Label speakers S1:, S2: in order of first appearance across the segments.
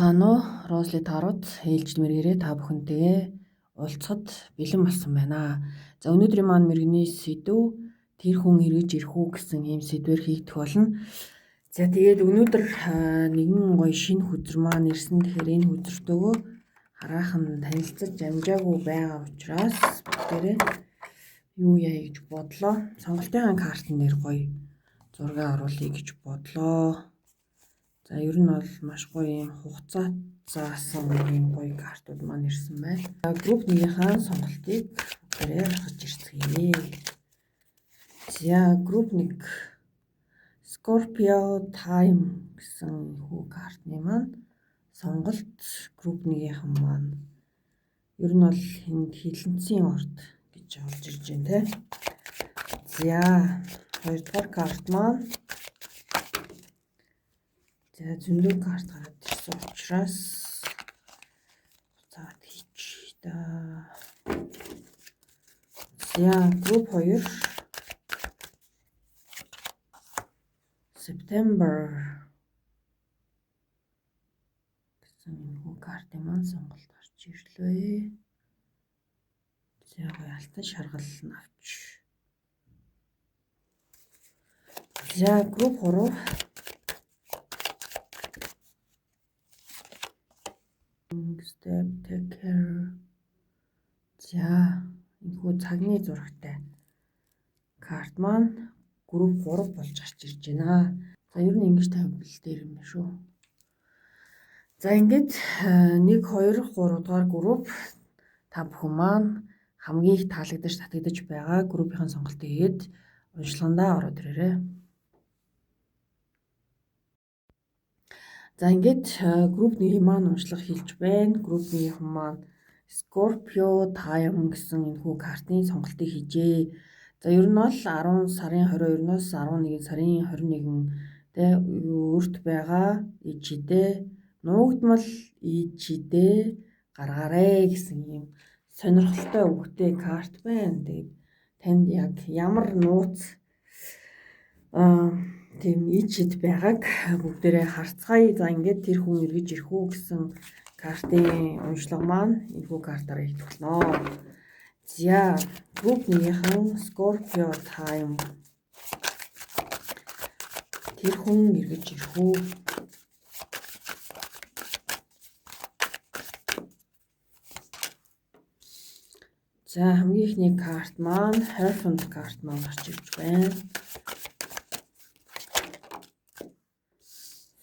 S1: Байцгаана уу? Росли Тарот ээлжид мэргэрээ та бүхэнтэйгээ уулзахад бэлэн болсон байна. За өнөөдрийн маань мэргэний сэдэв тэр хүн эргэж ирэх үү гэсэн ийм сэдвээр хийгдэх болно. За тэгээд өнөөдөр нэгэн гоё шинэ хөзөр маань ирсэн. Тэгэхээр энэ хөзөртөөгөө хараахан танилцаж амжаагүй байгаа учраас бүгдээрээ юу яа гэж бодлоо. Сонголтын картн дээр гоё зураг оруулъя гэж бодлоо. За ер нь бол маш гоё юм хугацаа заасан юм гоё картууд маань ирсэн байна. Групп 1-ийн сонголтыг бүгдээрээ гаргаж ирцгээе. За групп 1 Scorpio Time гэсэн хүү картны маань сонголт групп 1-ийнхэн маань ер нь бол энд хилэнцгийн орд гэж олж ирж байна те. За хоёрдугаар карт маань за зөндөө карт гараад ирсэн учраас буцаад хийчих да. За групп 2 September гэсэн энэ картын маань сонголт гарч ирлээ. За гоё алтан шаргал нь авч. За групп 3 step take care. За энэхүү цагны зурагтай карт маань групп 3 болж гарч ирж байна. За ер нь ингэж тавьбал дээр юм байна шүү. За ингээд 1 2 3 дугаар групп та бүхэн маань хамгийн их таалагдаж татагдаж байгаа группийн сонголтыг хийгээд уншлагандаа ороод ирээрэй. За ингээд групп 1-ийн маань уншлага хийлж байна. Групп 1-ийн маань Scorpio Time гэсэн энэхүү картын сонголтыг хийжээ. За ер нь бол 10 сарын 22-ноос 11 сарын 21 тэ өрт байгаа ичидээ нуугдмал ичидээ гаргаарэ гэсэн ийм сонирхолтой үгтэй карт байна. Тэгээд танд яг ямар нууц тийм ичид байгааг бүгдээрээ харцгаая. За ингээд тэр хүн эргэж ирэх үү гэсэн картын уншлага маань энэхүү картаараа хийх болно. За групп 1-ийнхэн Scorpio Time тэр хүн эргэж ирэх үү? За хамгийн эхний карт маань Hierophant карт маань гарч ирж байна.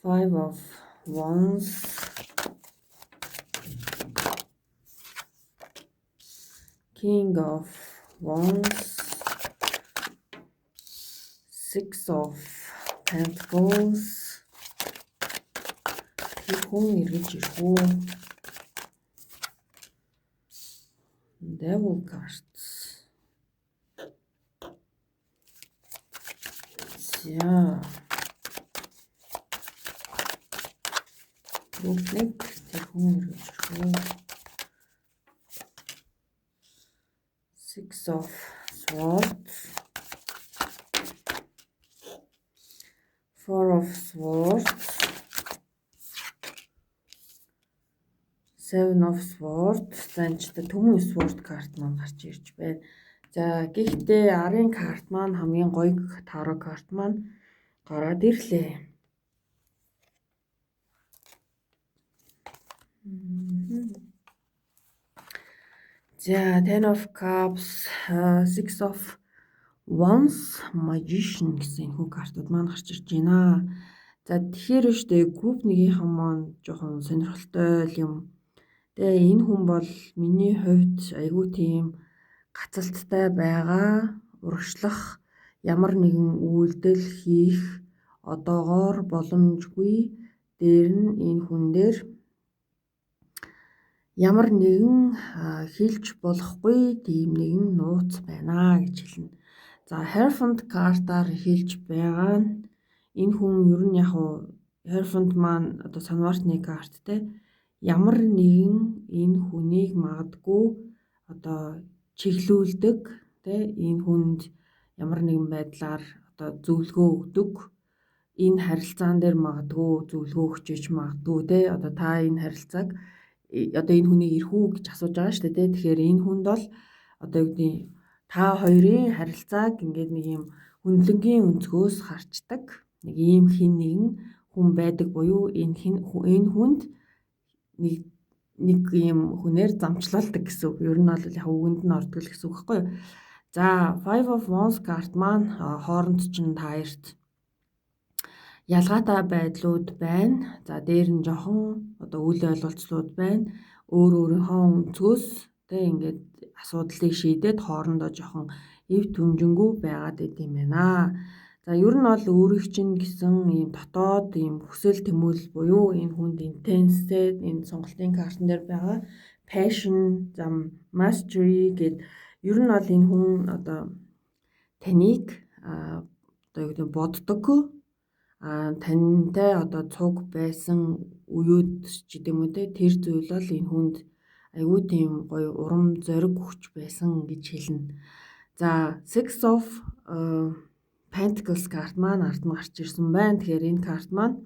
S1: Five of Wands, King of Wands, Six of Pentacles. Тэр хүн эргэж ирэх үү? Devil cards. За. Групп 1 тэр хүн эргэж ирэх үү? Six of Swords, Four of Swords, Seven of Swords. За энэ ч төмөн Sword карт маань гарч ирж байна. За гэхдээ арын карт маань хамгийн гоё таро карт маань гараад ирлээ. За Ten of Cups, Six of Wands, Magician гэсэн энэхүү картууд маань гарч ирж байна. За тэгэхээр штэ групп 1-ийнхэн маань жоохон сонирхолтой юм. Тэгээ энэ хүн бол миний хувьд айгүй тийм гацалттай байгаа, урагшлах ямар нэгэн үйлдэл хийх одоогоор боломжгүй. Дээр нь энэ хүн дээр ямар нэгэн хэлж болохгүй тийм нэгэн нууц байна гэж хэлнэ. За Hierophant картаар хэлж байгаа нь энэ хүн ер нь яг уу Hierophant маань одоо санваартны карт те ямар нэгэн энэ хүнийг магадгүй одоо чиглүүлдэг те энэ хүнд ямар нэгэн байдлаар одоо зөвлөгөө өгдөг энэ харилцаан дээр магадгүй зөвлөгөө өгч иж магадгүй те, одоо та энэ харилцааг одоо энэ хүнийг ирэх үү гэж асууж байгаа шүү дээ те. Тэгэхээр энэ хүнд бол одоо юу гэдэг та хоёрын харилцааг ингээд нэг юм хүндлэнгийн өнцгөөс харчдаг нэг ийм хин нэгэн хүн байдаг буюу энэ хүнд нэг ийм хүнээр замчлалдаг гэсэн үг. Ер нь бол яг үгэнд нь ордог л гэсэн үг байхгүй юу? За, Five of Wands карт маань хооронд чинь та хоёрт ялгаатай байдлууд байна. За, дээр нь жоохон одоо үл ойлголцлууд байна. Өөр өөрийнхөө өнцгөөс тэ ингээд асуудлыг шийдээд хоорондоо жоохон эв түнжингүй байгаад идэм байна. За, ер нь бол өөрийг чинь гэсэн ийм дотоод ийм хүсэл тэмүүлэл буюу энэ хүнд intense, энэ сонголтын картн дээр байгаа passion, за mastery гэд ер нь бол энэ хүн одоо таныг одоо юу гэдэг боддог, тантай одоо цуг байсан үеүд ч гэдэм үү те, тэр зүйл бол энэ хүнд айгүй тийм гоё урам зориг өгч байсан гэж хэлнэ. За, Six of Pentacles карт маань ард нь гарч ирсэн байна. Тэгэхээр энэ карт маань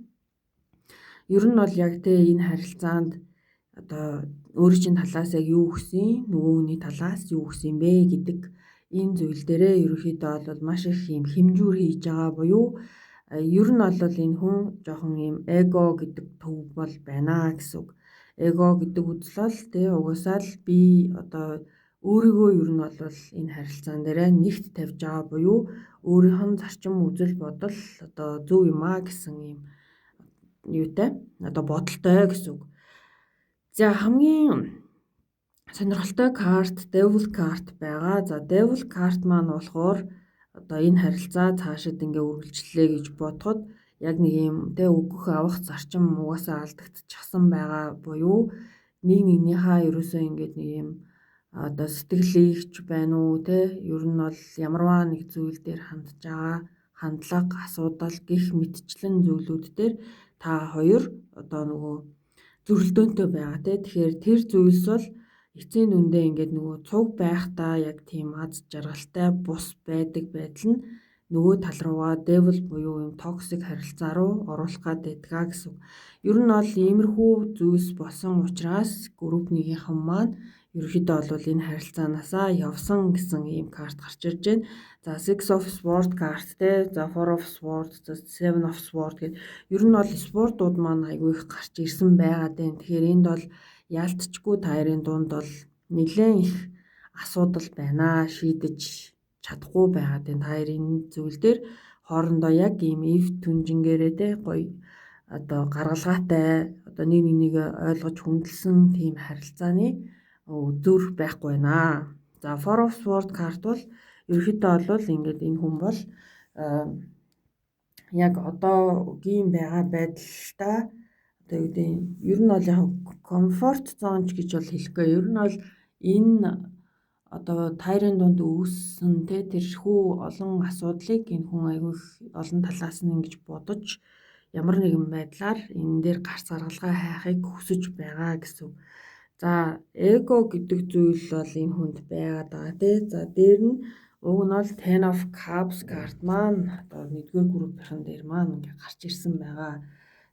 S1: ер нь бол яг те энэ харилцаанд одоо өөрийн чинь талаас яг юу өгсөн, нөгөө хүний талаас юу өгсөн бэ гэдэг энэ зүйл дээрээ ерөнхийдөө бол маш их юм хэмжүүр хийж байгаа буюу ер нь бол энэ хүн жоохон юм эго гэдэг төв бол байна гэсэн үг. Эго гэдэг үзэл бол тэ угаасаа л би одоо өөрийгөө ер нь бол энэ харилцаан дээрээ нэгт тавьж байгаа буюу өөрийнх нь зарчим үзэл бодол одоо зөв юм а гэсэн юм юутай одоо бодолтой гэсэн үг. За, хамгийн сонирхолтой карт Devil карт байгаа. За, Devil карт маань болохоор одоо энэ харилцаа цаашид ингээ үргэлжлэлээ гэж бодоход яг нэг юм тэ өгөх авах зарчим угаасаа алдагдчихсан байгаа буюу нэг нэгнийхээ ерөөсөө ингээд нэг юм одоо сэтгэлийгч байна уу те, ер нь бол ямарваа нэг зүйл дээр хандж байгаа хандлага, асуудал гих мэтчлэн зүйлүүд дээр та хоёр одоо нөгөө зөрөлдөөнтэй байгаа те. Тэгэхээр тэр зүйлс бол эцсийн дүндээ ингээд нөгөө цуг байхдаа яг тийм аз жаргалтай бус байдаг байдал нь нөгөө тал руугаа devil буюу юм toxic харилцаа руу оруулах гад байдгаа гэсэн. Ер нь бол иймэрхүү зүйлс болсон учраас групп нэгийнхэн маань ерөнхийдөө бол энэ харилцаанаасаа явсан гэсэн ийм карт гарч ирж байна. За, Six of Swords карт те, за Four of Swords, за Seven of Swords гэдэг ер нь бол sword-ууд маань айгүй их гарч ирсэн байгаад байна. Тэгэхээр энд бол яалтчгүй та хоёрын дунд бол нэлээд их асуудал байна. Шийдэж чадахгүй байгаад байна. Та хоёрын зүйл дээр хоорондоо яг ийм эв түнжингээрээ те гоё одоо гаргалгаатай одоо нэг нэгийг ойлгож хүндэлсэн тийм харилцааны зүрх байхгүй байна. За, Four of Swords карт бол ерөнхийдөө бол ингээд энэ хүн бол яг одоогийн байгаа байдалтай одоо юу гэдэг ер нь бол яг comfort zone ч гэж бол хэлэхгүй. Ер нь бол энэ одоо та хоёрын дунд үүссэн те тэрхүү олон асуудлыг энэ хүн айгүй их олон талаас нь ингэж бодож ямар нэгэн байдлаар энэ дээр гарц гаргалгаа хайхыг хүсэж байгаа гэсэн. За, эго гэдэг зүйл бол энэ хүнд байгаад байгаа тий. За, дээр нь уг нь бол Ten of Cups карт маань одоо нэгдүгээр группийн дээр маань ингээ гарч ирсэн байгаа.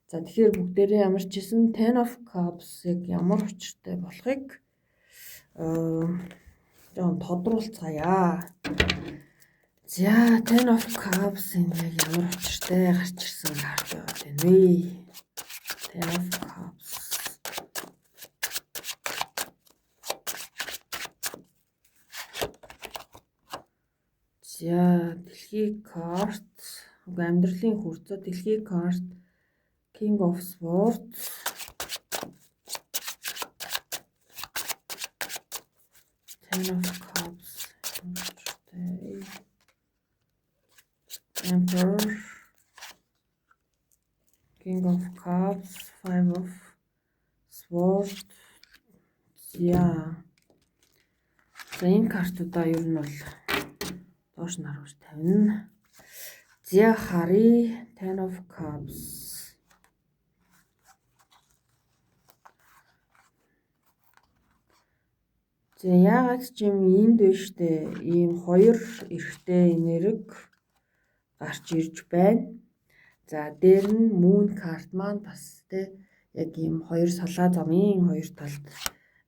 S1: За, тэгэхээр бүгдээрээ ямар ч хэлсэн Ten of Cups-ыг ямар учиртай болохыг жоохон тодруулцгаая. За, Ten of Cups энэ яг ямар учиртай гарч ирсэн карт байгаад байна вэ? Ten of Cups. За, дэлхий карт, үгүй амьдралын хурцаа дэлхий карт, King of Swords, Ten of Cups, Emperor, King of Cups, Five of Swords. За. За, энэ картуудаа ер нь бол доош нь харуулж тавина. За, харъя. Ten of Cups. За, яагаад ч юм энд биш үү? Ийм хоёр эрэгтэй энерги гарч ирж байна. За, дээр нь Moon карт маань бас те яг ийм хоёр салаа замын хоёр талд.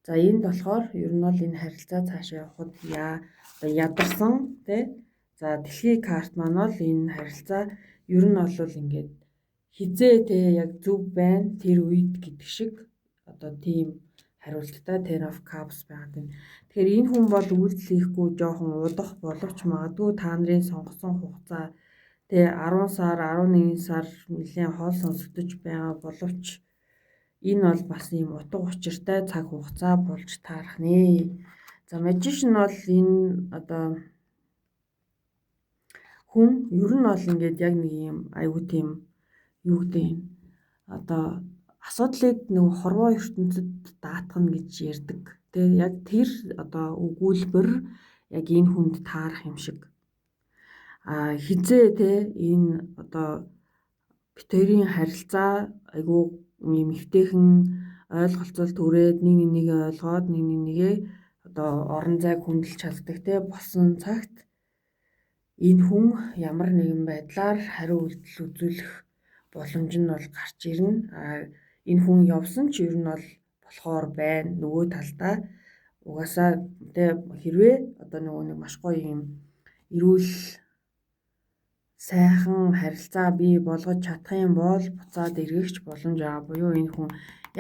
S1: За, энд болохоор ер нь бол энэ харилцаа цаашаа явахад ядарсан те. За, дэлхийн карт маань бол энэ харилцаа ер нь бол ингээд хизээ те яг зөв байна тэр үед гэдэг шиг одоо тийм хариулттай Ten of Cups байгаад байна. Тэгэхээр энэ хүн бол үйлдэл хийхгүй жоохон удах боловч магадгүй та нарын сонгосон хугацаа те 10 сар, 11 сар нэлээн хол сонсогдож байгаа боловч энэ бол бас ийм утга учиртай цаг хугацаа болж таарах нэ. За, Magician бол энэ одоо хүн ер нь бол ингээд яг нэг юм айгуу тийм юу гэдэг юм одоо асуудлыг нөгөө хорвоо ертөнцид даатгана гэж ярьдаг. Тэгээ яг тэр одоо өгүүлбэр яг энэ хүнд таарах юм шиг. А хизээ те энэ одоо бит хоёрын харилцаа айгуу юм эвтэйхэн ойлголцол түрээд нэг нэг нэгээ ойлгоод нэг нэг нэгээ одоо орон зайг хүндэлж чаддаг те болсон цагт энэ хүн ямар нэгэн байдлаар хариу үйлдэл үзүүлэх боломж нь бол гарч ирнэ. А энэ хүн явсан ч ер нь бол болохоор байна. Нөгөө талдаа угаасаа тэ хэрвээ одоо нөгөө нэг маш гоё юм эрүүл сайхан харилцаа бий болгож чадах юм бол буцаад эргэх боломж байгаа буюу энэ хүн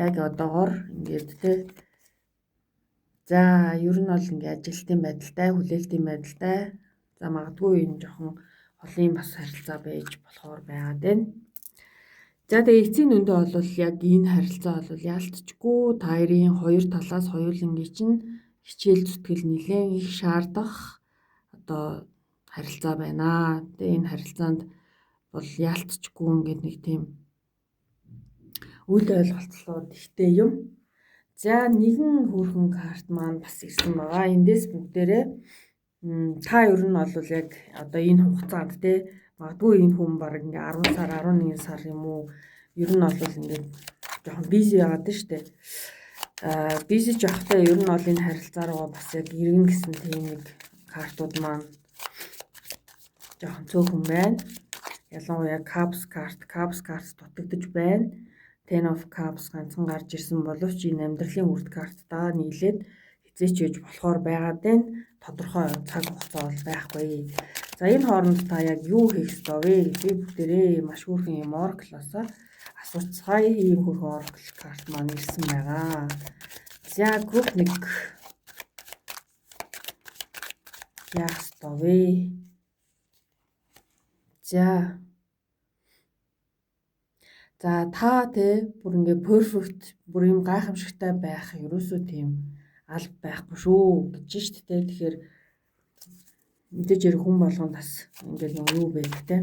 S1: яг одоогор ингээд тэ за ер нь бол ингээд ажилтын байдалтай, хүлээлтийн байдалтай. За, магадгүй энэ жоохон холын бас харилцаа байж болохоор байгаад байна. За, тэгээ эцсийн дүндээ бол яг энэ харилцаа бол яалтчгүй та хоёрын хоёр талаас хоёулангийн чинь хичээл зүтгэл нэлээн их шаардах одоо харилцаа байна. Тэгээ энэ харилцаанд бол яалтчгүй ингээд нэг тийм үл ойлголцлууд ихтэй юм. За, нэгэн хөөрхөн карт маань бас ирсэн байгаа. Эндээс бүгдээрээ та ер нь бол яг одоо энэ хугацаанд те магадгүй энэ хүн баг ингээ 10 сар, 11 сар юм уу ер нь бол ингээд жоохон busy байгаад нь штэ. Аа, busy ч явахдаа ер нь бол энэ харилцаа руугаа бас яг иргэн гэсэн тийм нэг картууд маань жоохон цөөхөн байна. Ялангуяа Cups карт, Cups карт дутагдаж байна. Ten of Cups ганцхан гарч ирсэн боловч энэ амьдралын үрд карттайгаа нийлээд хэзээ ч байж болохоор байгаад байна. Тодорхой цаг хугацаа бол байхгүй. За, энэ хооронд та яг юу хийх ёстой вэ гэдгийг бүгдээрээ маш хөөрхөн юм Oracle-аас асууцгаая. Ийм хөөрхөн Oracle карт маань ирсэн байгаа. За, group 1 яах ёстой вэ? За. За, та те бүр ингээ perfect, бүр юм гайхамшигтай байх ерөөсөө тийм алба байхгүй шүү гэж штэ те. Тэгэхээр мэдээж хэрэг хүн болгонд бас ингээл нэг юу байдаг те.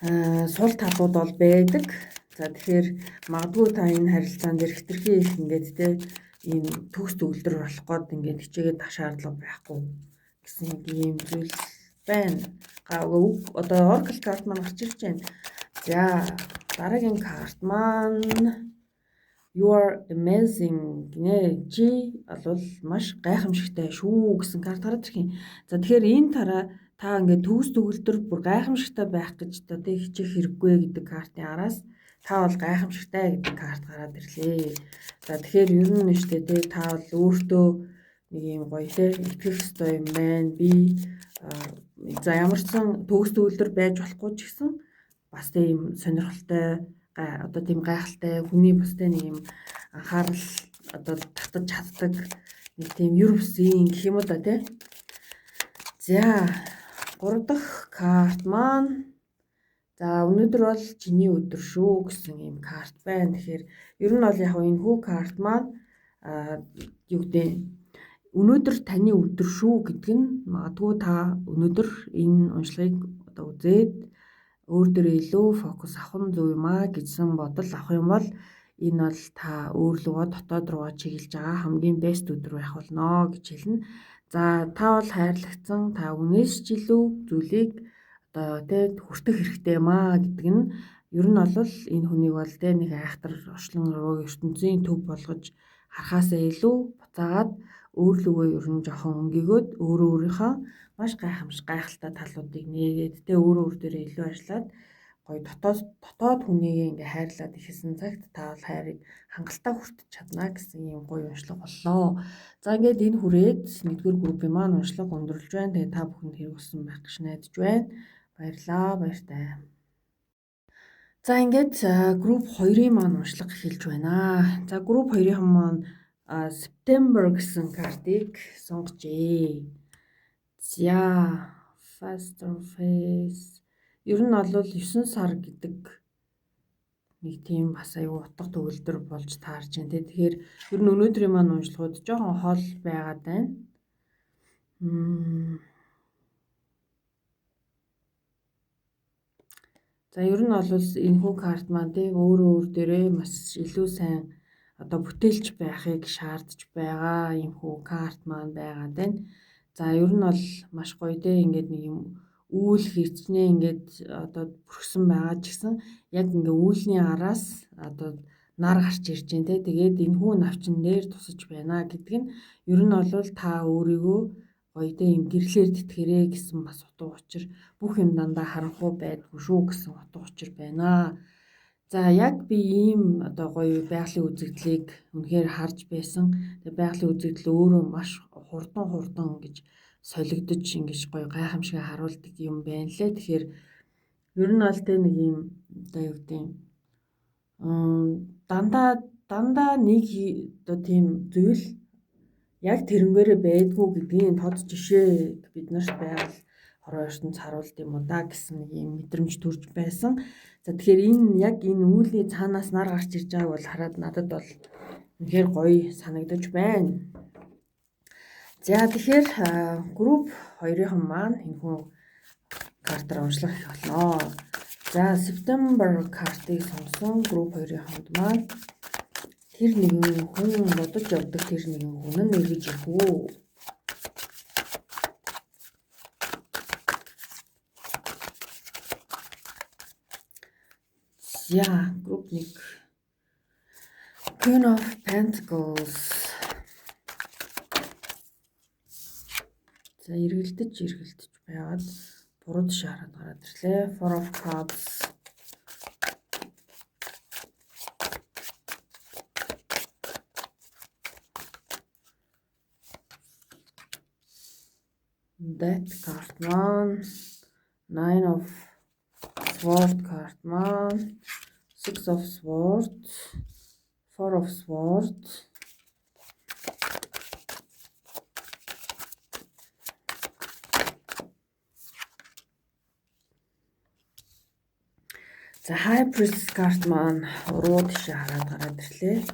S1: Аа, сул талууд бол байдаг. За, тэгэхээр магадгүй та энэ харилцаан дээр хэтэрхий их ингээд те ийм төгс төгөлдөр болох гээд ингээд хичээгээд тах шаардлага байхгүй гэсэн нэг ийм зүйл байна. Одоо Oracle карт маань гарч ирж байна. За, дараагийн карт маань "You are amazing" гинэ. Чи бол маш гайхамшигтай шүү гэсэн карт гараад ирэх юм. За, тэгэхээр энэ тараа та ингээд төгс төгөлдөр бүр гайхамшигтай байх гэж одоо тэг хичээх хэрэггүй гэдэг картын араас та бол гайхамшигтай гэдэг карт гараад ирлээ. За, тэгэхээр ер нь нь штэ тэ та бол өөртөө нэг юм гоё те итгэх ёстой юм байна. Би за ямар ч сан төгс төгөлдөр байж болохгүй ч гэсэн бас тийм сонирхолтой, одоо тийм гайхалтай, хүний бас тийм нэг юм анхаарал одоо татаж чаддаг нэг тийм юр бүсийн гэх юм уу да тий. За, гурав дахь карт маань за өнөөдөр бол чиний өдөр шүү гэсэн ийм карт байна. Тэгэхээр ер нь бол яг энэ хүү карт маань юу гэдэг өнөөдөр таны өдөр шүү гэдэг нь магадгүй та өнөөдөр энэ уншлагыг одоо үзээд өөр дээрээ илүү фокус авах нь зөв юм аа гэсэн бодол авах юм бол энэ бол та өөр лугаа дотоод руугаа чиглэж байгаа хамгийн best өдөр байх болно гэж хэлнэ. За, та бол хайрлагдсан, та үнээс ч илүү зүйлийг одоо тэ хүртэх хэрэгтэй юм аа гэдэг нь ер нь бол энэ хүнийг бол тэ нэг айхтар орчлон руу ертөнцийн төв болгож харахаасаа илүү буцаагаад Өөрлөгөө ер нь жоохон өнгөгөөд өөрөө өөрийнхөө маш гайхалтай талуудыг нээгээд тэ өөрөө өөр дээрээ илүү ажиллаад гоё дотоод хүнийг ингээ хайрлаад эхэлсэн цагт та бол хайрыг хангалттай хүртэж чадна гэсэн ийм гоё уншлага боллоо. За ингээд энэ хүрээд нэгдүгээр группийн маань уншлага өндөрлөж байна. Тэгээ та бүхэнд хэрэг болсон байх гэж найдаж байна. Баярлалаа, баяртай. За ингээд групп 2-ын маань уншлага эхэлж байна. За групп 2-ын маань September гэсэн картыг сонгожээ. За Faster Face. Ер нь бол 9 сар гэдэг нэг тийм бас аюу утга төгөлдөр болж таарч байна те. Тэгэхээр ер нь өнөөдрийн маань уншлагууд жоохон хол байгаад байна. За ер нь бол энэхүү карт маань те өөрөө өөр дээрээ маш илүү сайн одоо бүтээлч байхыг шаардж байгаа иймхүү карт маань байгаад байна. За ер нь бол маш гоё те ингээд нэг юм үүл хэрчнээ ингээд одоо бүрхсэн байгаа ч гэсэн яг ингээ үүлний араас одоо нар гарч ирж байна те. Тэгээд энэхүү навчин дээр тусаж байна гэдэг нь ер нь бол та өөрийгөө гоё те юм гэрлээр тэтгэрээ гэсэн бас утга учир, бүх юм дандаа харанхуй байдгүй шүү гэсэн утга учир байна. За яг би ийм одоо гоё байгалийн үзэгдлийг үнэхээр харж байсан. Тэгээ байгалийн үзэгдэл өөрөө маш хурдан ингэж солигдож ингэж гоё гайхамшиг харуулдаг юм байна лээ. Тэгэхээр ер нь бол тэ нэг юм одоо юу гэдэг дандаа нэг одоо тийм зүйл яг тэрнгээрээ байдгүй гэдгийн тод жишээ бид нарт байгаль хорвоо ертөнц харуулд юм уу да гэсэн нэг юм мэдрэмж төрж байсан. За тэгэхээр энэ яг энэ үүлийн цаанаас нар гарч ирж байгааг бол хараад надад бол үнэхээр гоё санагдаж байна. За тэгэхээр групп 2-ын маань энэхүү картаар уншлах их болно. За September картыг сонгосон групп 2-ын хувьд маань тэр нэгэн хүн бодож явдаг тэр нэгэн хүн нь эргэж ирэх үү? За групп 1 Queen of Pentacles. За эргэлдэж байгаад буруу тишээ хараад гараад ирлээ. Four of Cups. Death card маань, Nine of Swords card маань, Six of Swords, Four of Swords. За High Priestess card маань уруу тишээ хараад гараад ирлээ.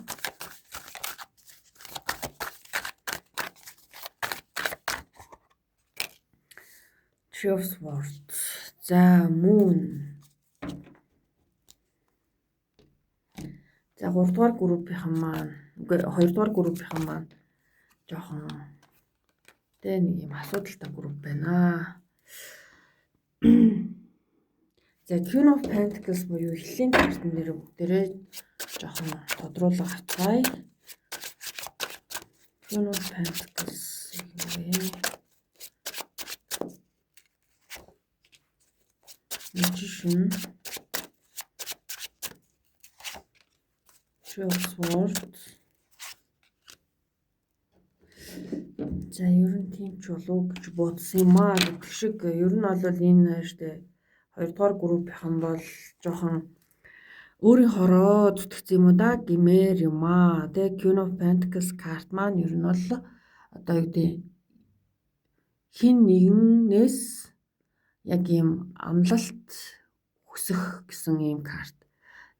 S1: Three of Swords. За Moon. За 3 дугаар группийнхан маань, үгүй 2 дугаар группийнхан маань жоохон тэ нэг юм асуудалтай групп байна. За Queen of Pentacles буюу эхлэлийн картн дээр бүгдээрээ жоохон тодруулга авцгаая. Queen of Pentacles гэнэ. Magician, Three of Swords. За ер нь тийм ч болов гэж бодсон юм аа гэдэг шиг ер нь бол энэ штэ 2 дугаар группийнхан бол жоохон өөрийн хороо зүтгэсэн юм уу да гимээр юм аа. Тэ Queen of Pentacles карт маань ер нь бол одоо юу гэдэг хин нэгнээс яг ийм амлалт хүсэх гэсэн ийм карт.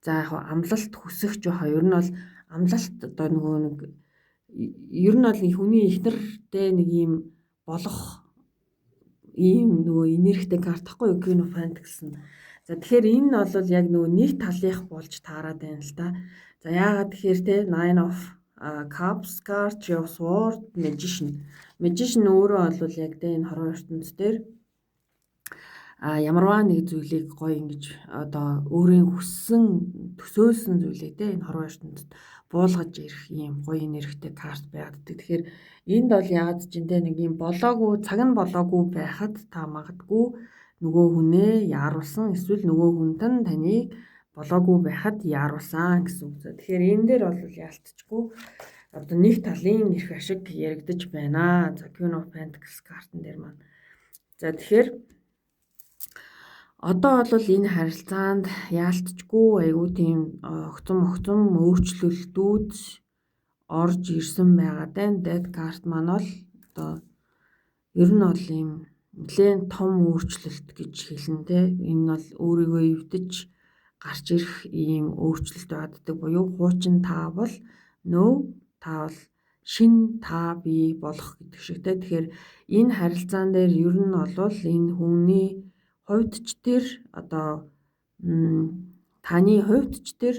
S1: За яг амлалт хүсэх жоохоо ер нь бол амлалт одоо нөгөө нэг ер нь бол хүний эхнэртэй нэг ийм болох ийм нөгөө энергитэй карт тахгүй юу Queen of Pentacles нь. За тэгэхээр энэ нь бол яг нөгөө нэг талынх болж таарад байна л да. За яагаад тэгэхээр те Nine of Cups card, Three of Swords, Magician. Magician өөрөө бол яг те энэ хорвоо ертөнц дээр ямарваа нэг зүйлийг гоё ингэж одоо өөрийн хүссэн төсөөлсөн зүйлийг те энэ хорвоо ертөнцид буулгаж ирэх ийм гоё энергитэй карт байгаад. Тэгэхээр энд бол яагаад ч энэ нэг юм болоогүй, цаг нь болоогүй байхад та магадгүй нөгөө хүнээ яаруулсан, эсвэл нөгөө хүн тань таныг болоогүй байхад яаруулсан гэсэн үг. Тэгэхээр энэ дээр бол яалтчгүй одоо нэг талын эрх ашиг яригдаж байна. За, Queen of Pentacles картан дээр маань. За, тэгэхээр одоо бол энэ харилцаанд яалтчгүй айгүй тийм огцом өөрчлөлтүүд орж ирсэн байгаа даа. Death карт маань бол одоо ер нь бол ийм нэлээд том өөрчлөлт гэж хэлнэ те. Энэ бол өөрийгөө эвдэж гарч ирэх ийм өөрчлөлт байдаг буюу хуучин та бол нөө та бол шин та бий болох гэдэг шиг те. Тэгэхээр энэ харилцаан дээр ер нь бол энэ хүний хувьд ч тэр одоо таны хувьд ч тэр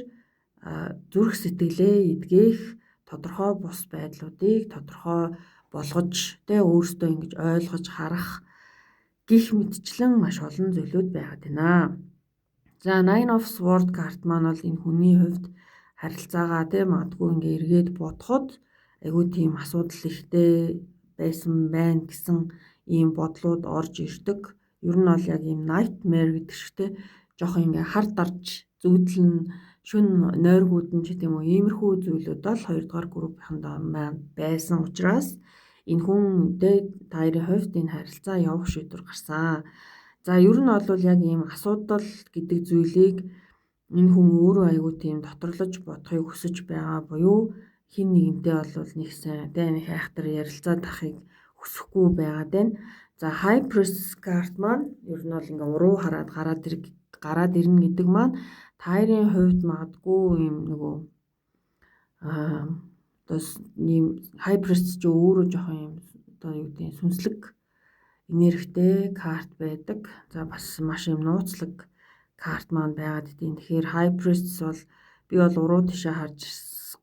S1: зүрх сэтгэлээ эдгэх тодорхой бус байдлуудыг тодорхой болгож тэ өөртөө ингэж ойлгож харах гих мэтчлэн маш олон зүйлүүд байгаад байна. За, Nine of Sword карт маань бол энэ хүний хувьд харилцаагаа тэ магадгүй ингээ эргээд бодоход айгүй тийм асуудал ихтэй байсан байна гэсэн ийм бодлууд орж ирдэг. Ер нь бол яг ийм nightmare гэдэг шигтэй жоохон ингээ хар дарж зүүдлэн шүн нойргууд нь ч гэдэм үү, иймэрхүү зүйлүүд бол 2 дугаар группийнхэнд маань байсан учраас энэ хүн та хоёрын хувьд энэ харилцаа явах шийдвэр гарсан. За, ер нь бол яг ийм асуудал гэдэг зүйлийг энэ хүн өөрөө айгүй тийм дотрлож бодохыг хүсэж байгаа буюу хин нэгэнтэй бол нэг сайн тэ нэг хайхтар ярилцаад ахыг хүсэхгүй байгаад байна. За, High Priestess карт маань ер нь бол ингээ уруу хараад гараад ирнэ гэдэг маань та хоёрын хувьд магадгүй юм нөгөө одоо ийм High Priestess ч өөрөө жоохон юм одоо юу гэдэг сүнслэг энергитэй карт байдаг. За, бас маш юм нууцлаг карт маань байгаад идэв. Тэгэхээр High Priestess бол би бол уруу тишээ харж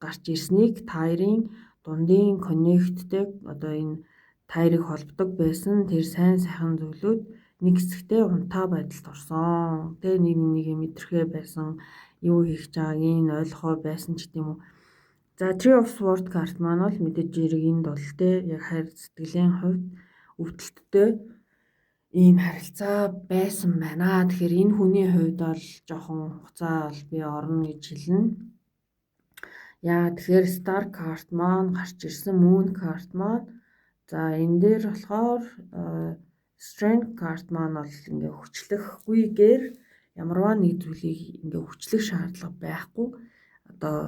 S1: гарч ирснийг та хоёрын дундын connect тэй одоо энэ та хоёрыг холбодог байсан тэр сайн сайхан зүйлүүд нэг хэсэгтээ унтаа байдалд орсон. Тэ нэг нэгийг мэдрэхээ байсан, юу хийх чааг энэ ойлгохоо байсан ч гэдэм үү. За, Three of Swords карт маань бол мэдээж зэрэг энд бол тэ яг хайр сэтгэлийн хувьд өвдөлттэй ийм харилцаа байсан байна. Тэгэхээр энэ хүний хувьд бол жоохон хугацаа бол би орно гэж хэлнэ. Яа, тэгэхээр Star card маань гарч ирсэн, Moon card маань. За, энэ дээр болохоор Strength card маань бол ингээ хүчлэхгүйгээр ямарваа нэг зүйлийг ингээ хүчлэх шаардлага байхгүй, одоо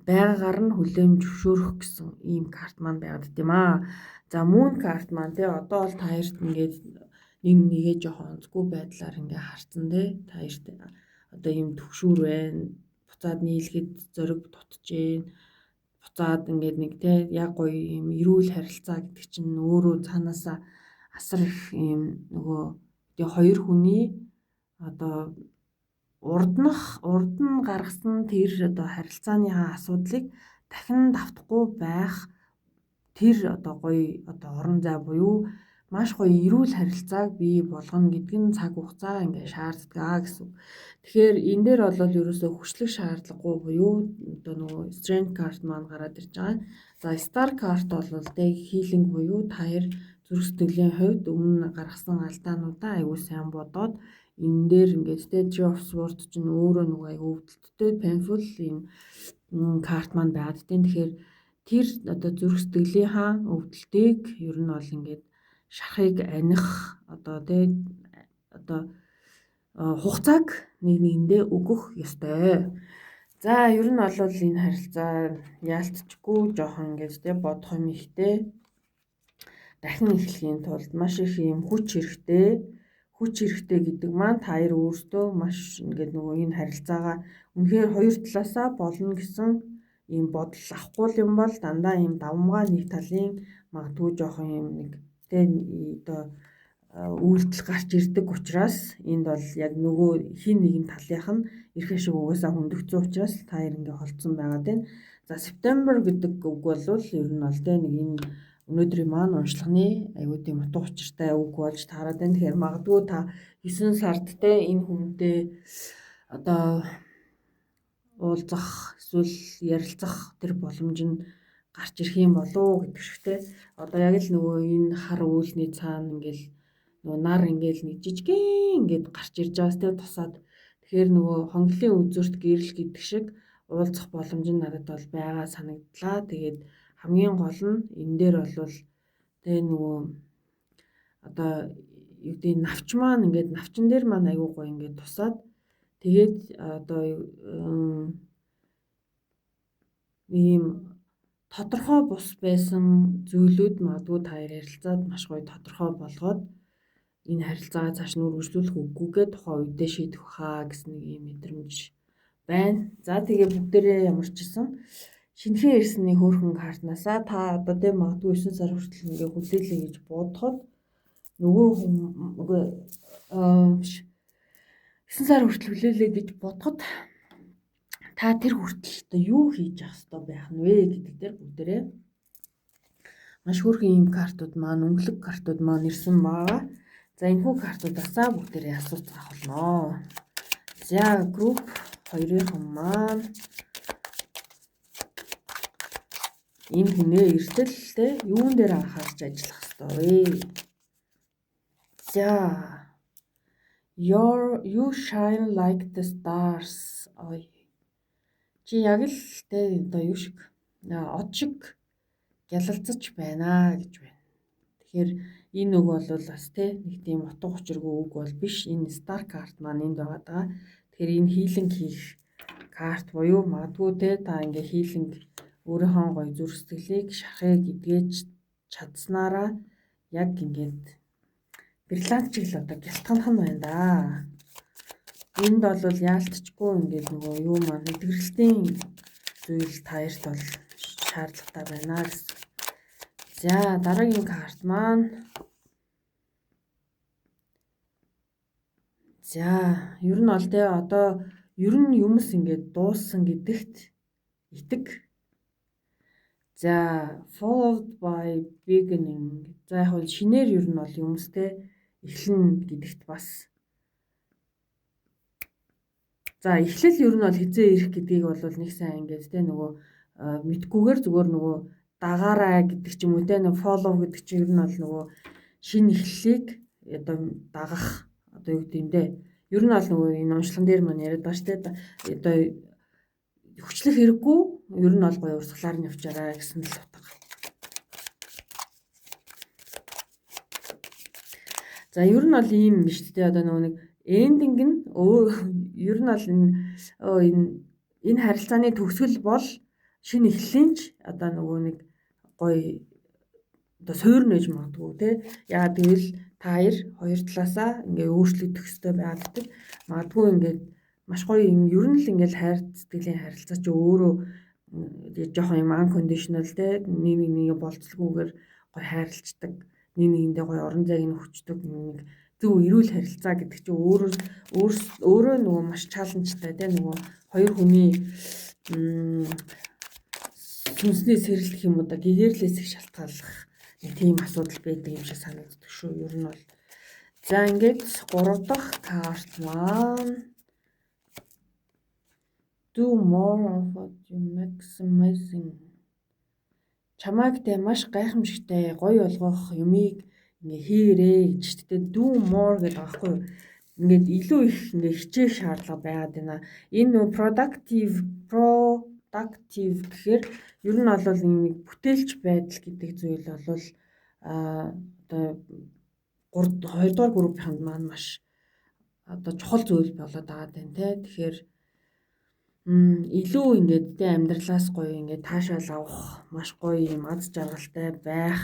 S1: байгаагаар нь хүлээн зөвшөөрөх гэсэн ийм карт маань байгаад юм аа. За, Moon карт маань тий одоо бол та хоёрт ингээд нэг нэгээ жоохон онцгүй байдлаар ингээ харцсан тий, та хоёрт одоо ийм төгшүүр байна. Буцаад нийлэхэд зориг дутжээ. Буцаад ингээд нэг тий яг гоё ийм эрүүл харилцаа гэдэг чинь өөрөө цаанаасаа асар их ийм нөгөө тий хоёр хүний одоо урд нь гаргасан тэр одоо харилцааныхаа асуудлыг дахин давтахгүй байх тэр одоо гоё одоо орон зай буюу маш гоё эрүүл харилцааг бий болгоно гэдэг нь цаг хугацаа ингээ шаарддаг гэсэн. Тэгэхээр энэ дээр бол ерөөсөө хүчлэх шаардлагагүй буюу одоо нөгөө Strength card маань гараад ирж байгаа. За, Star card бол тэг healing буюу та хоёр зүрх сэтгэлийн хувьд өмнө гаргасан алдаануудаа аягүй сайн бодоод энэ дээр ингээд тэ Three of Swords чинь өөрөө нөгөө аягүй өвдөлттэй painful ийм карт маань байгаад тийм. Тэгэхээр тэр одоо зүрх сэтгэлийнхаа өвдөлтийг ер нь бол ингээд шарахыг аних одоо тий одоо хугацааг нэг нэгэндээ өгөх ёстой. За, ер нь бол энэ харилцаа яалтчгүй жоохон ингээд тий бодох юм ихтэй, дахин эхлэхийн тулд маш их юм хүч хэрэгтэй. Хүч хэрэгтэй гэдэг маань та хоёр өөрсдөө маш ингээд нөгөө энэ харилцаагаа үнэхээр хоёр талаасаа болно гэсэн ийм бодол авахгүй юм бол дандаа ийм давмгай нэг талын магадгүй жоохон юм нэг тэ одоо үйлдэл гарч ирдэг учраас энд бол яг нөгөө хин нэгэн талынх нь эрх ашиг угаасаа хөндөгцсөн учраас та хоёр ингээ холдсон байгаа даа. За, September гэдэг үг бол ер нь бол тэ нэг энэ өнөөдрийн маань уншлагын аюу тийм утга учиртай үг болж таарад байна. Тэгэхээр магадгүй та 9 сард те энэ хүнтэй одоо уулзах эсвэл ярилцах тэр боломж нь гарч ирэх юм болов уу гэдэг шигтэй. Одоо яг л нөгөө энэ хар үүлний цаана ингээл нөгөө нар ингээл нэг жижигэн ингээд гарч ирж байгаас те тусаад, тэгэхээр нөгөө хонглын үзүүрт гэрэл гэдэг шиг уулзах боломж нь надад бол байгаа санагдлаа. Тэгээд хамгийн гол нь энэ дээр бол тэ нөгөө одоо юу гэдэг навч маань ингээд навчин дээр маань айгуу гоё ингээд тусаад, тэгээд одоо нэг юм тодорхой бус байсан зүйлүүд магадгүй та хоёр ярилцаад маш гоё тодорхой болгоод энэ харилцаагаа цааш нь үргэлжлүүлэх үгүйгээ тухайн үедээ шийдэх хаа гэсэн нэг юм мэдрэмж байна. За тэгээ бүгдээрээ ямар ч гэсэн шинэхэн ирсэн нэг хөөрхөн картнаасаа та одоо тэ магадгүй 9 сар хүртэл ингээ хүлээлээ гэж бодоход нөгөө хүн үгүй биш 9 сар хүртэл хүлээлээ гэж бодоход та тэр хүртэл одоо юу хийж явах ёстой байх нь вэ гэдэг дээр бүгдээрээ маш хөөрхөн ийм картууд маань, өнгөлөг картууд маань ирсэн байгаа. За, энэхүү картуудаасаа бүгдээрээ асууц авах болно. За, group 2-ын маань энэ хүнээ эртэл те юун дээр анхаарч ажиллах ёстой вэ? За, you shine like the stars. Ой. Чи яг л те одоо юу шиг од шиг гялалзаж байна гэж байна. Тэгэхээр энэ үг бол бас те нэг тийм утга учиргүй үг бол биш. Энэ star card маань энд байгаа даа. Тэгэхээр энэ healing хийх карт буюу магадгүй те та ингээ healing өөрийнхөө гоё зүрх сэтгэлийг шарахыг эдгэж чадсанараа яг ингээд бриллиант чиг л одоо гялтганах нь байна да. Энд бол яалтчгүй ингээд нөгөө юу маань эдгэрэлтийн зүйл та хоёрт бол шаардлагатай байна гэсэн. За, дараагийн карт маань за, ер нь бол те одоо ер нь юмс ингээд дууссан гэдэгт итэг. За, followed by beginning. За, яг бол шинээр ер нь бол юмстэй эхлэн гэдэгт бас. За, эхлэл ер нь бол хизээ ирэх гэдгийг бол нэг сайн ингээд те нөгөө мэдгүйгээр зүгээр нөгөө дагаарай гэдэг ч юм уу те, нөгөө follow гэдэг чинь ер нь бол нөгөө шинэ эхлэлийг одоо дагах одоо юу гэдэг юм бэ? Ер нь бол нөгөө энэ уншлаган дээр маань яриад байгаа шүү дээ. Одоо хүчлэх хэрэггүй, ер нь бол гоё урсгалаар нь явчаарай гэсэн л утга. За, ер нь бол ийм биш үү те, одоо нөгөө нэг эндинг нь өөр ер нь бол энэ харилцааны төгсгөл бол шинэ эхлэлийн ч одоо нөгөө нэг гоё одоо суурь нэж магадгүй те. Яагаад гэвэл та хоёр талаасаа ингээ өөрчлөгдөх ёстой байгаад гэдэг. Магадгүй ингээд маш гоё юм ер нь л ингээл хайр сэтгэлийн харилцаа чи өөрөө жоохон юм unconditional те, нэг нэг нэгэ болцолгүйгээр гоё хайрлцдаг, нэг нэгэндээ гоё орон зайг нь өгчдөг нэг зөв эрүүл харилцаа гэдэг чинь өөрөө өөрөө нөгөө маш чаленжтай те, нөгөө хоёр хүний сүнсний сэрэлтэх юм уу да, гэгэрлээс их шалтгааллах нэг тийм асуудал байдаг юм шиг санагддаг шүү. Ер нь бол. За, ингээд 3 дахь карт маань do more of what you maximizing. Чамайг те маш гайхамшигтай гоё болгох юмыг ингээ хийгэрээ гэж те, do more гэдэг байгаа байхгүй юу? Ингээд илүү их ингээ хичээх шаардлага байгаад байна. Энэ нөө productive гэхээр ер нь бол нэг бүтээлч байдал гэдэг зүйл бол одоо 3 2 дугаар группийнхэнд маань маш одоо чухал зүйл болоод байгаа даа те. Тэгэхээр илүү ингээд те амьдралаас гоё ингээд таашаал авах, маш гоё юм аз жаргалтай байх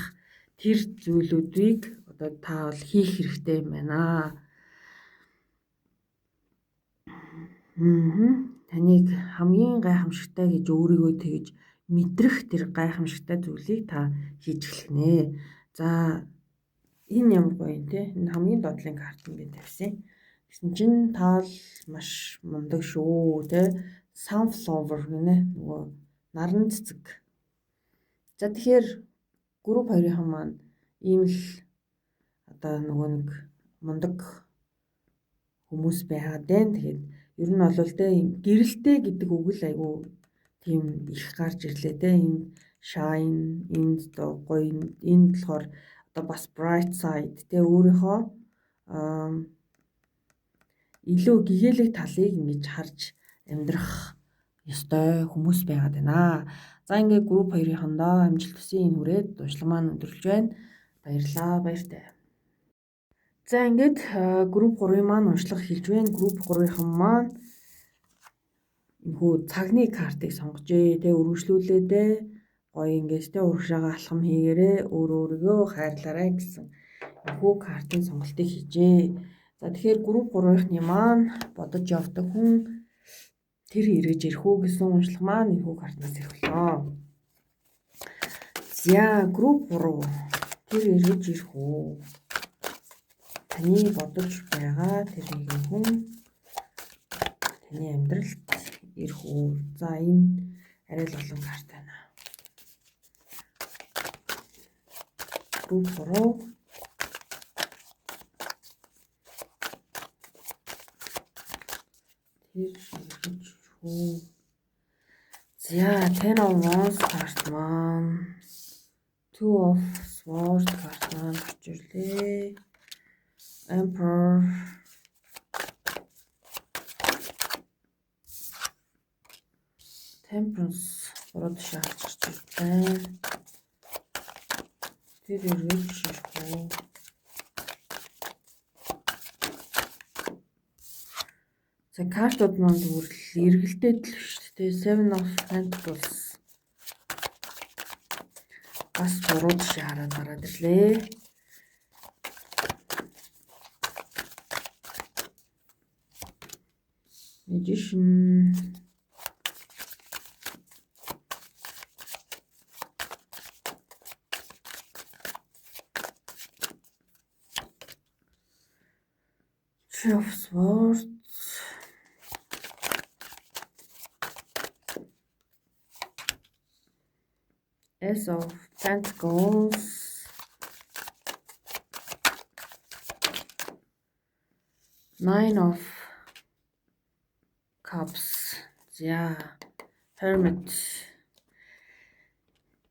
S1: тэр зүйлүүдийг одоо та бол хийх хэрэгтэй юм байна. Таныг хамгийн гайхамшигтай гэж өөрийгөө тэгж мэдрэх тэр гайхамшигтай зүйлийг та хийж эхлэх нэ. За, энэ ямар гоё юм те. Энэ хамгийн доотлын карт нь би тавьсан. Тэгсэн чинь та бол маш мундаг шүү те. Sunflower гинэ, нөгөө наран цэцэг. За, тэгэхээр групп 2-ын маань ийм л одоо нөгөө нэг мундаг хүмүүс байгаад байна. Тэгээд Ер нь бол те гэрэлтэй гэдэг үг л айгүй тийм их гарч ирлээ те. Энэ shine, энд гоё, энд болохоор одоо бас bright side те, өөрийнхөө илүү гэгээлэг талыг ингэж харж амьдрах ёстой хүмүүс байгаад байна. За ингээд групп 2-ынхандаа амжилт хүсье. Энэ хүрээд дуушлага маань өндөрлөж байна. Баярлалаа, баяртай. За ингээд групп 3-ын маань уншлага эхэлж байна. Групп 3-ынхан маань энэхүү цагны картыг сонгожээ. Тэ өргөжлүүлээд гоё ингээд тэ урагшаага алхам хийгээрээ өөрөө өөрийгөө хайрлаарай гэсэн энэхүү картын сонголтыг хийжээ. За тэгэхээр групп 3-ынхны маань бодож явдаг хүн тэр эргэж ирэх үү гэсэн уншлага маань энэхүү картнаас эхэллээ. За групп 3 тэр эргэж ирэх үү? Таны бодож байгаа тэр нэгэн хүн таны амьдралд ирэх үү? За энэ арай л олон карт байна. Групп 3 тэр эргэж ирэх үү? За Ten of Wands карт маань, Two of Swords карт маань гарч ирлээ. Emperor, Temperance буруу тишээ харж гарч ирлээ. Тэр эргэж ирэх үү? За картууд маань зүгээр л эргэлдээд л шүү дээ. Seven of Pentacles бас буруу тишээ хараад гараад ирлээ. Magician, Three of Swords, Ace of Pentacles, Nine of Cups. За Hermit.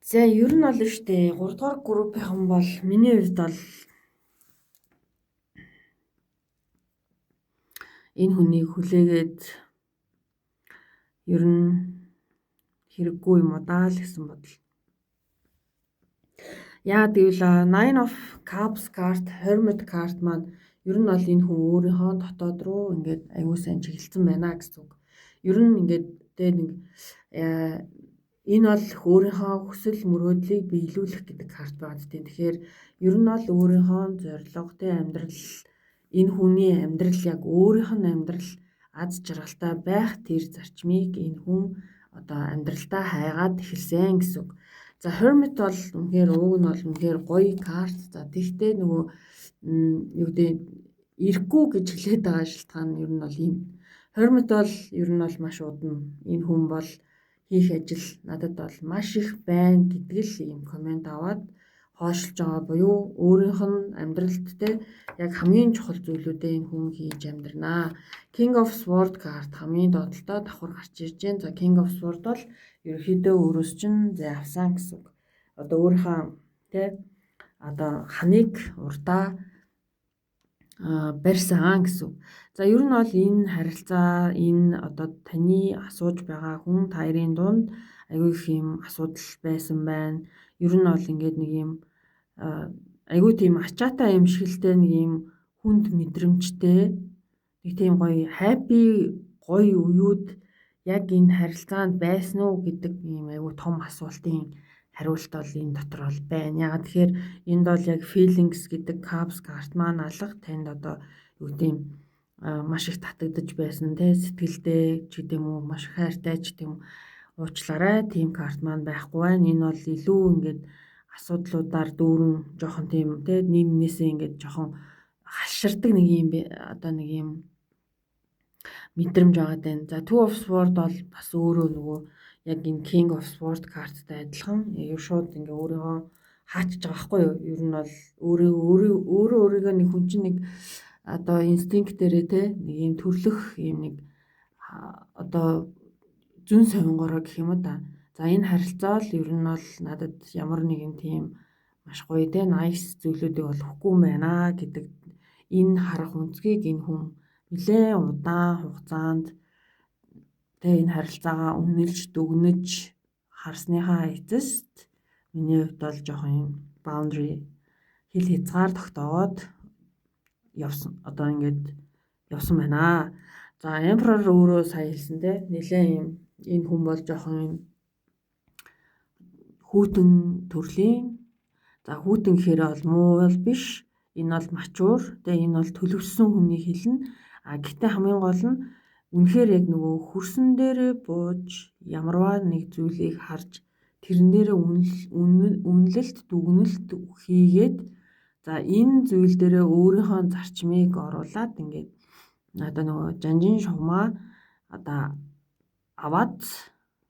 S1: За ер нь бол шүү дээ 3 дугаар группийнхан бол миний хувьд бол энэ хүнийг хүлээгээд ер нь хэрэггүй юм уу даа л гэсэн бодол. Яа гэвэл Nine of Cups карт, Hermit карт маань ер нь бол энэ хүн өөрийнхөө дотоод руу ингээд аягүй сайн чиглэсэн байна гэсэн үг. Ер нь ингээд тэ нэг энэ бол өөрийнхөө хүсэл мөрөөдлийг биелүүлэх гэдэг карт байгаа гэдэг. Тэгэхээр ер нь бол өөрийнхөө зорилго тэ амьдрал, энэ хүний амьдрал яг өөрийнх нь амьдрал аз жаргалтай байх тэр зарчмыг энэ хүн одоо амьдралдаа хайгаад эхэлсэн гэсэн үг. За Hermit бол үнэхээр ууг нь бол үнэхээр гоё карт. За тэгтээ нөгөө юу гэдэг ирэхгүй гэж хэлээд байгаа шалтгаан нь ер нь бол энэ. Hermit бол ер нь бол маш удна. Энэ хүн бол хийх ажил надад бол маш их байна гэдэг л ийм комент аваад хойшилж байгаа буюу өөрийнх нь амьдралд те яг хамгийн чухал зүйлүүдээ энэ хүн хийж амьдрнаа. King of Sword карт хамгийн доотлолтой давхар гарч ирж байна. За King of Sword бол ерөнхийдөө өөрөөс чинь зай авсан гэсэн үг. Одоо өөрийнхөө те одоо ханыг урдаа барьсан гэсэн үг. За ер нь бол энэ харилцаа, энэ одоо таны асууж байгаа хүн та хоёрын дунд аягүй их юм асуудал байсан байна. Ер нь бол ингээд нэг юм аягүй тийм ачаатай юм шигэлтэй нэг юм хүнд мэдрэмжтэй нэг тийм гоё happy гоё үеүд яг энэ харилцаанд байсан уу гэдэг ийм аягүй том асуултын хариулт бол энэ дотор бол байна. Яагаад тэгэхээр энд бол яг feelings гэдэг cups карт маань алга танд одоо юу гэдэг юм маш их татагдаж байсан те сэтгэлдээ ч гэдэг юм уу маш их хайртай ч гэдэг юм уучлаарай тийм карт маань байхгүй байна. Энэ бол илүү ингээд асуудлуудаар дүүрэн жоохон тийм те нийгмнээсээ ингээд жоохон хаширдаг нэг юм одоо нэг юм мэдрэмж байгаа даа. За Two of Swords бол бас өөрөө нөгөө яг энэ King of Swords карттай адилхан яг шууд ингээ өөрийгөө хаачж байгаа байхгүй юу? Ер нь бол өөрөө өөрийгөө нэг хүн чинь нэг одоо инстинктээрээ те нэг юм төрлөх юм нэг одоо зүүн совингороо гэх юм уу да. За энэ харилцаа л ер нь бол надад ямар нэгэн тийм маш гоё те nice зүйлүүдийг бол өгөхгүй юм байна гэдэг энэ харах өнцгийг энэ хүн нэлээд удаан хугацаанд тэ энэ харилцаагаа үнэлж дүгнэж харсныхаа эцэст миний хувьд бол жоохон юм boundary хил хязгаар тогтоогоод явсан, одоо ингээд явсан байна. За Emperor өөрөө сая хэлсэн те нэлээд юм энэ хүн бол жоохон юм хүйтэн төрлийн, за хүйтэн гэхээр бол муу бол биш, энэ бол mature, тэгээ энэ бол төлөвшсөн хүний хэлнэ. А гэхдээ хамгийн гол нь үнэхээр яг нөгөө хөрсөн дээрээ бууж ямарваа нэг зүйлийг харж тэрэн дээрээ үнэлэлт дүгнэлт хийгээд за энэ зүйл дээрээ өөрийнхөө зарчмыг оруулаад ингээд одоо нөгөө жанжин шугамаа одоо аваад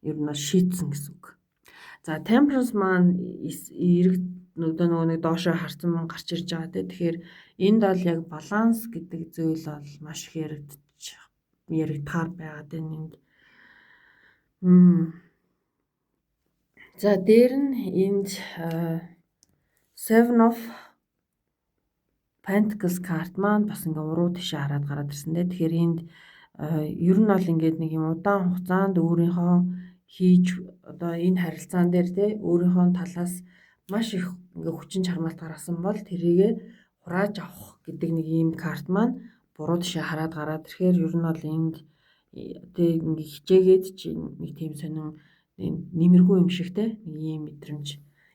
S1: ер нь шийдсэн гэсэн үг. За Temperance маань эрэг одоо нөгөө нэг доошоо харсан гарч ирж байгаа те. Тэгэхээр энд бол яг баланс гэдэг зүйл бол маш их яригдахаар байгаа те энд. За дээр нь энд Seven of Pentacles карт маань бас ингээ уруу тишээ хараад гараад ирсэн те. Тэгэхээр энд ер нь бол ингээд нэг юм удаан хугацаанд өөрийнхөө хийж одоо энэ харилцаан дээр те өөрийнхөө талаас маш их ингээ хүчин чармайлт гаргасан бол тэрийгэ хурааж авах гэдэг нэг ийм карт маань буруу тишээ хараад гараад ирэхээр ер нь бол энд тэг ингээ хичээгээд чи нэг тийм сонин нэмэргүй юм шиг те нэг ийм мэдрэмж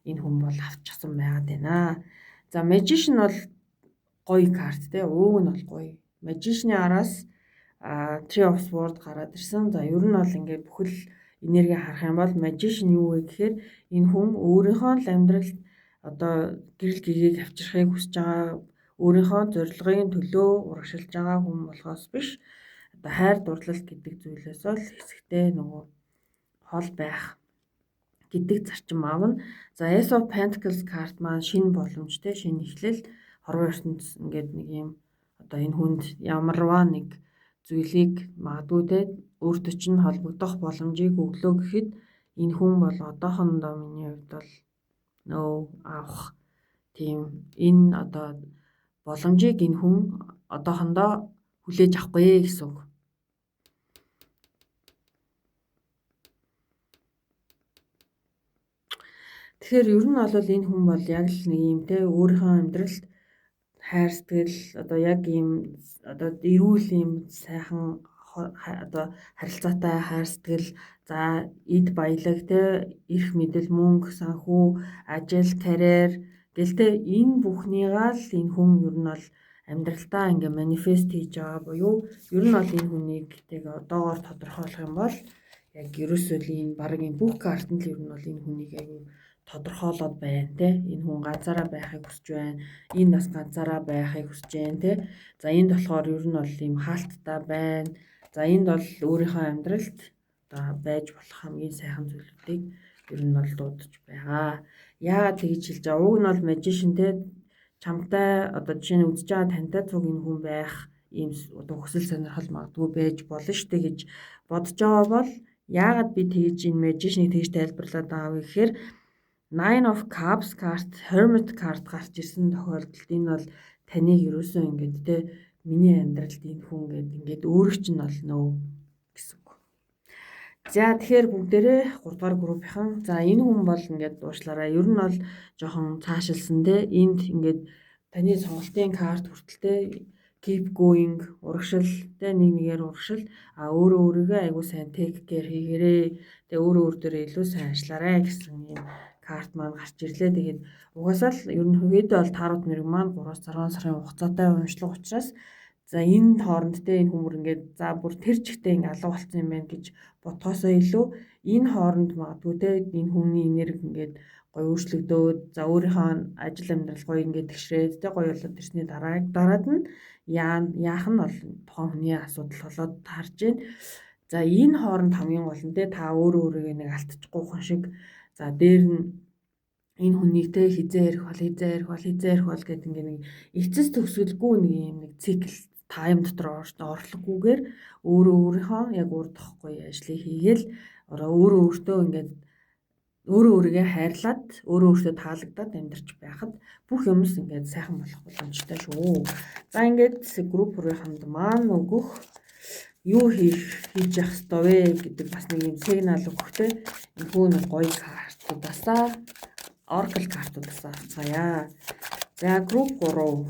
S1: энэ хүн бол авчихсан байгаад байна. За Magician бол гоё карт те, ууг нь бол гоё. Magician-ы араас Three of Swords гараад ирсэн. За ер нь бол ингээд бүхэл энерги харах юм бол Magician юу вэ гэхээр энэ хүн өөрийнхөө л амьдралд одоо гэрэл гэгээг авчрахыг хүсэж байгаа, өөрийнхөө зорилгын төлөө урагшилж байгаа хүн болохоос биш, одоо хайр дурлал гэдэг зүйлээс л хэсэгтэй нөгөө хол байх гэдэг зарчим авна. За Ace of Pentacles карт маань шинэ боломжтой, шинэ эхлэл, хорвоо ертөнц ингээд нэг юм одоо энэ хүнд ямарваа нэг зүйлийг магадгүй те өөртөө чинь холбогдох боломжийг өглөө гэхэд энэ хүн бол одоохондоо миний хувьд бол нөө авах тийм энэ одоо боломжийг энэ хүн одоохондоо хүлээж авахгүй гэсэн үг. Тэгэхээр ер нь бол энэ хүн бол яг л нэг юм те өөрийнхөө амьдралд хайр сэтгэл одоо яг ийм одоо эрүүл ийм сайхан одоо харилцаатай хайр сэтгэл, за эд баялаг те эрх мэдэл, мөнгө, санхүү, ажил, карьер гэл те энэ бүхнийгаа л энэ хүн ер нь бол амьдралдаа ингээ манифест хийж байгаа буюу ер нь бол энэ хүнийг тэг одоогоор тодорхойлох юм бол яг ерөөсөө л энэ баг энэ бүх картанд л ер нь бол энэ хүнийг яг тодорхойлоод байна те. Энэ хүн ганцаараа байхыг хүсэж байна. Энэ бас ганцаараа байхыг хүсэж байна те. За энд болохоор ер нь бол ийм хаалттай байна. За энд бол өөрийнхөө амьдралд одоо байж болох хамгийн сайхан зүйлүүдийг ер нь бол дуудаж байгаа. Яагаад тэгж хэлж байгаа? Уг нь бол magician те чамтай одоо жишээ нь үзэж байгаа тантай цуг энэ хүн байх ийм одоо хүсэл сонирхол магадгүй байж болно штэ гэж бодож байгаа бол яагаад би тэгж энэ magician-ыг тэгж тайлбарлаад байгаа вэ гэхээр Nine of Cups карт, Hermit карт гарч ирсэн тохиолдолд энэ бол таныг ерөөсөө ингээд те миний амьдралд энэ хүн гээд ингээд өөрөө чинь бол нөө гэсэн үг. За тэгэхээр бүгдээрээ 3 дугаар группийнхан за энэ хүн бол ингээд уучлаарай. Ер нь бол жоохон цаашилсан те энд ингээд таны сонголтын карт хүртэл те keep going урагшил те нэг нэгээр урагшил, а өөрөө өөрийгөө айгуу сайн take care хийгээрэй. Тэгээ өөрөө өөр дээрээ илүү сайн ажиллаарай гэсэн юм карт маань гарч ирлээ. Тэгээд угаасаа л ерөнхийдөө бол таарууд мэрэг маань 3-6 сарын хугацаатай уншлага учраас за энэ хооронд те энэ хүмүүр ингээд за бүр тэр чигтээ ингээд алга болцсон юм байна гэж бодхоосоо илүү энэ хооронд магадгүй те энэ хүний энерги ингээд гоё өөрчлөгдөөд за өөрийнхөө ажил амьдрал гоё ингээд тэгшрээд те гоё болоод ирсний дараа дараад нь яах нь бол тухайн хүний асуудал болоод таарч байна. За энэ хооронд хамгийн гол нь те та өөрөө өөрийгөө нэг алдчихгүй хон шиг за дээр нь энэ хүнийг те хизээ ярих бол хизээ ярих бол хизээ ярих бол гэдэг ингээ нэг эцэс төгсгөлгүй нэг юм нэг цикл time дотор орлоггүйгээр өөрөө өөрийнхөө яг урдах гоё ажлыг хийгээл өөрөө өөртөө ингээд өөрөө өөрийгөө хайрлаад өөрөө өөртөө таалагдаад амьдарч байхад бүх юмс ингээд сайхан болох боломжтой шүү. За ингээд групп 3-ын маань өгөх юу хийж явах ёстой вэ гэдэг бас нэг юм сигнал өгөхтэй энэхүү нэг гоё картуудаасаа Oracle картуудаасаа авцгаая. За групп 3.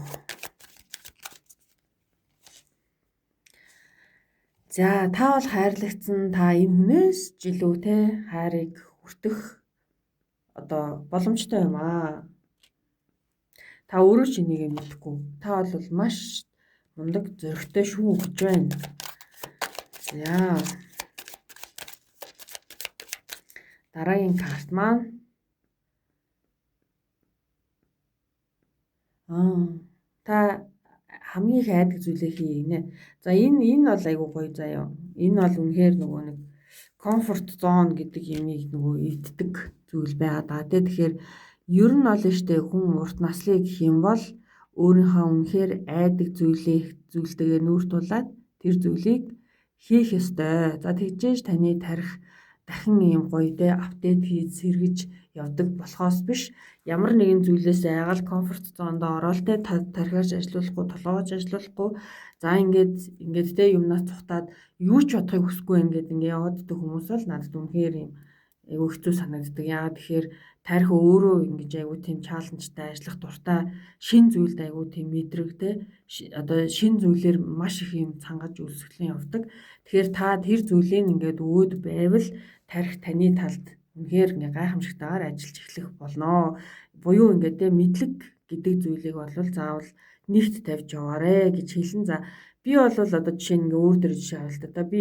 S1: За та бол хайрлагдсан, та энэ хүнээс ч илүү те хайрыг хүртэх одоо боломжтой юм аа. Та өөрөө ч энийг мэдэхгүй. Та бол маш мундаг зоригтой шүү гэж байна. За. Дараагийн карт маань та хамгийн их айдаг зүйлээ хийнэ. За энэ бол айгүй гоё заяа. Энэ бол үнэхээр нөгөө нэг comfort zone гэдэг юмыг нөгөө эвддэг зүйл байгаа даа тий. Тэгэхээр ер нь бол штэ хүн урт наслыг гэх юм бол өөрийнхөө үнэхээр айдаг зүйлтэйгээ нүүр тулаад тэр зүйлийг хийх ёстой. За тэгжээж таны тарих дахин ийм гоё те апдейт хийж сэргэж явдаг болохоос биш ямар нэгэн зүйлээс айгаал комфорт зонд ороод те тархиарч ажиллахгүй, толгойж ажиллахгүй, за ингээд те юмнаас цухтаад юу ч бодохыг хүсэхгүй ингээд яваад идэх хүмүүс бол надад үнэхээр юм айгүй хэцүү санагддаг. Яагаад тэгэхээр тарих өөрөө ингэж айгүй тийм чаленжтай ажиллах дуртай, шин зүйлд айгүй тийм мэдрэг те одоо шин зүйлээр маш их юм цангаж үлсгэлэн явдаг. Тэгэхээр та тэр зүйлийг ингээд өөд байвал тарих таны талд үнэхээр ингээ гайхамшигтайгаар ажиллаж эхлэх болно. Буюу ингээд те мэдлэг гэдэг зүйлийг бол заавал нэгт тавьж яваарэ гэж хэлэн. За би бол одоо жишээ нь ингээ өөр дөр жишээ авъя л да. Би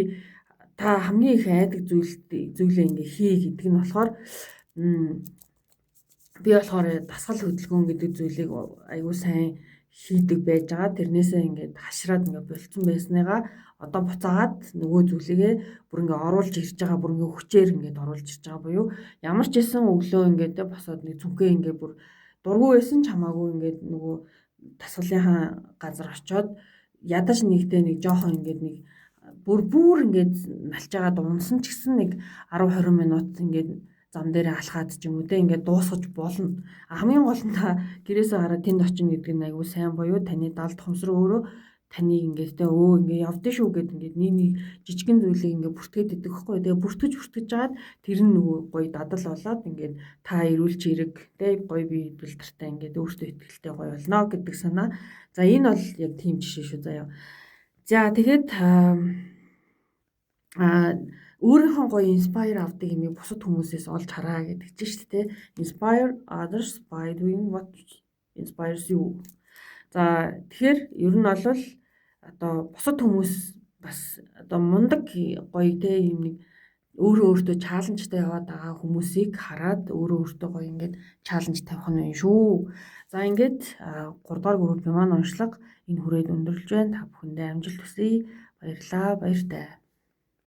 S1: та хамгийн их айдаг зүйлээ ингээ хий гэдэг нь болохоор би болохоор дасгал хөдөлгөөн гэдэг зүйлийг айгүй сайн хийдэг байж байгаа. Тэрнээсээ ингээд хашраад ингээд болцсон байсныгаа одоо буцаагаад нөгөө зүйлийгээ бүр ингээд оруулж ирж байгаа, бүр ингээд хүчээр ингээд оруулж ирж байгаа буюу ямар ч байсан өглөө ингээд босоод нэг цүнхээ ингээд бүр дургүй байсан ч хамаагүй ингээд нөгөө дасгалынхаа газар очиод ядаж нэгдээ нэг жоохон ингээд нэг бүр ингээд налж байгаад унсан ч гэсэн нэг 10 20 минут ингээд зам дээр алхаад ч юм уу те ингээд дуусгаж болно. Хамгийн гол нь та гэрээсээ гараад тэнд очино гэдэг нь айгүй сайн буюу таны далд хомсроо өөрөө таныг ингээд те ингээд явдсан шүү гэд ингээд нэг жижигэн зүйлийг ингээд бүртгээд идэх байхгүй. Тэгээ бүртгэж жаад тэр нь нөгөө гоё дадал болоод ингээд та эрүүл чирэг те гоё бие бэлтэртэй ингээд өөртөө ихтэй гоё болно гэдэг санаа. За энэ бол яг тийм жишээ шүү заяа. За тэгэхэд өөрийнхөө гоё inspire авдаг юмыг бусад хүмүүсээс олж хараа гэдэг чинь шүү дээ. Inspire others by doing what inspires you. За тэгэхээр ер нь бол одоо бусад хүмүүс бас одоо мундаг гоё те юм нэг өөрөө өөртөө чаленжтай яваад байгаа хүмүүсийг хараад өөрөө өөртөө гоё ингээд чаленж тавих нь шүү. За ингээд 3 дугаар группийн маань уншлага энэ хүрээд өндөрлөж байна. Та бүхэндээ амжилт хүсье. Баярлалаа. Баяртай.